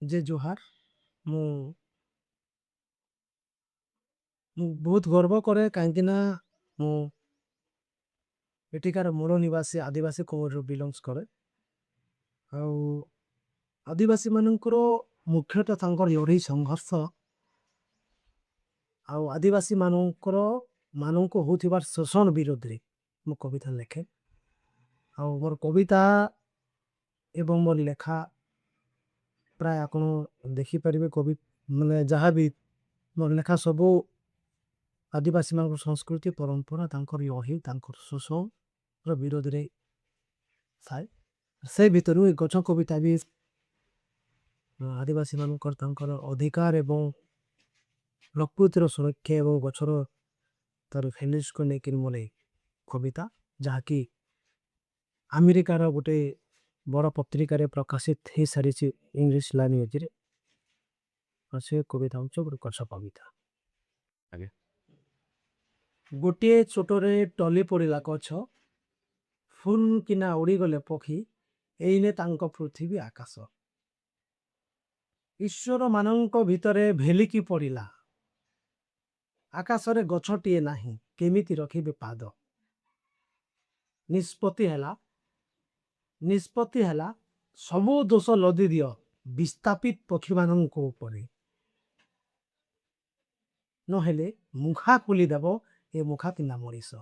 ଜେ ଜୋହାର, ମୁଝେ ବହୁତ ଗର୍ବ କରେଂ କାଈଂକିନା ମୁଝେ ଏଟିକାର ମୁରୋ ନିବାସୀ ଆଦିବାସୀ କୋମୋଡରୋ ବିଲଂସ କରେଂ। ଆଦିବାସୀ ମାନୋଂ କରୋ ମୁଖ୍ଯତା ତାଂକର ଯୋରୀ ସଂଘର୍ଷ ଆଦିବାସୀ ମାନୋଂ କରୋ ମାନୋଂ କୋ ହୋତୀ ବାର ସୋସନ ବିରୋଦ୍ରୀ ମୁଝେ କଵିତା ଲେଖେ। ଔର କଵିତା ଏବଂଗ ମୁଝେ ଲେଖା ପ୍ରାଯ ଆପକୋ ଦେଖୀ ପରିଵେ କଵୀ ଜହାଂ ଭୀ ମୁଝେ ଲେଖା ସବୋ ଆଦିବାସୀ ମାନୋଂ କୋ ସଂସ୍କୃତି ପରଂପରା ତାଂକର ଯୋହୀ ତାଂକର ସୋସନ ବିରୋଦ୍ରୀ ଥାଈ। ସେ ଭୀତରୋଂ ଏକ ଗଚ୍ଛୋଂ କଵିତା ଭୀ ଆଦିବାସୀ ମାନୋଂ କର ତାଂକର ଅଧିକାର ଏବଂଗ ଲକ୍ପୂତିରୋ ସୁରକ୍ଷେ ଏବଂଗ ଗଚ୍ଛୋଂ ତର ଫେଲିଶ କୋ ନେକିର ମୁଲେ କଵିତା ଜହାଂ କି ଅମେରିକାର ଗୋଟେ ବଡା ପତ୍ରିକାରେ ପ୍ରକାଶିତ ହୀ ସରୀଚୀ ଇଂଗ୍ରିଶ ଲାଇନ। ଅସେ କଵିତା ହୂଁ ଚୋ ଗଚ୍ଛୋଂ କଵିତା। ଗୋଟିଯେ ଚୋଟରେ ଟଲୀ ପଡିଲା ଗଚ୍ଛୋଂ, ଫୁନ କିନା ଉଡୀ ଗଲେ ପଖୀ, ଏଇନେ ତାଂକା ପ୍ରୁଥିବୀ ଆକାସୋ। ଇଶ୍ଵର ମାନୋଂ କୋ ଭୀତରେ ଭେଲୀ କୀ ପଡିଲା। ଆକାସୋରେ ଗଚ୍ଛୋଂ ଟିଏ ନହୀଂ, କେମୀ ତି ରଖୀ ବେପାଦୋ। ନିସ୍ପତି ହୈଲା, ନିସ୍ପତି ହୈଲା, ସମୋ ଦୋସୋ ଲଦୀ ଦିଯୋ, ବିସ୍ତାପିତ ପଖୀ ମାନୋଂ କୋ ଉପରେ। ନହଲେ ମୁଖା କୁଲୀ ଦବୋ, ଯେ ମୁଖା ତିନା ମରିସୋ।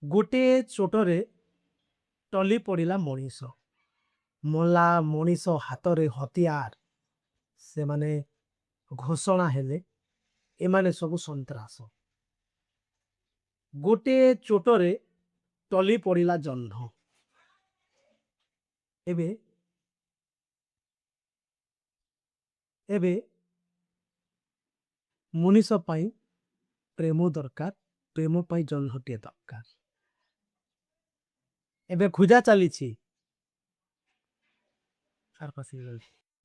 ଗୋଟିଯେ ଚୋଟରେ ଟଲୀ ପଡିଲା ମରିସୋ। ମଲା ମରିସୋ ହାତରେ ହତିୟାର, ସେ ମାନେ ଘୋସନା ହେଲେ, ଏମାନେ ସବୁ ସଂତ୍ରାସୋ। ଗୋଟିଯେ ଚୋଟରେ ଟଲୀ ପଡିଲା ଜନ୍ହ। ଏବେ ଏବେ ମୁନିସୋ ପାଇଂ ପ୍ରେମୋ ଦରକାର, ପ୍ରେମୋ ପାଇଂ ଜନ୍ହ ତେ ଦରକାର। ଏବେ ଖୁଜା ଚାଲୀଚୀ।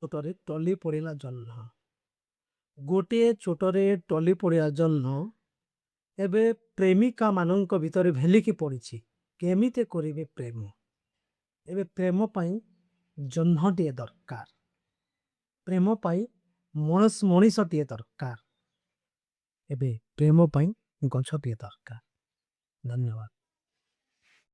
ଚୋଟରେ ଟଲୀ ପଡିଲା ଜନ୍ହ। ଗୋଟିଯେ ଚୋଟରେ ଟଲୀ ପଡିଲା ଜନ୍ହ, ଏବେ ପ୍ରେମୀ କା ମାନୋଂ କୋ ଭୀତରେ ଭେଲୀ କୀ ପଡୀଚୀ, କେମୀ ତେ କରୀବେ ପ୍ରେମୋ। ଏବେ ପ୍ରେମୋ ପାଇଂ ଜନ୍ହ ତେ ଦରକାର। ପ୍ରେମୋ ପାଇଂ ମନିସୋ ତେ ଦରକାର। ଏବେ ପ୍ରେମୋ ପାଇଂ ଗଚ୍ଛ ତେ ଦରକାର। ଧନ୍ଯଵାଦ।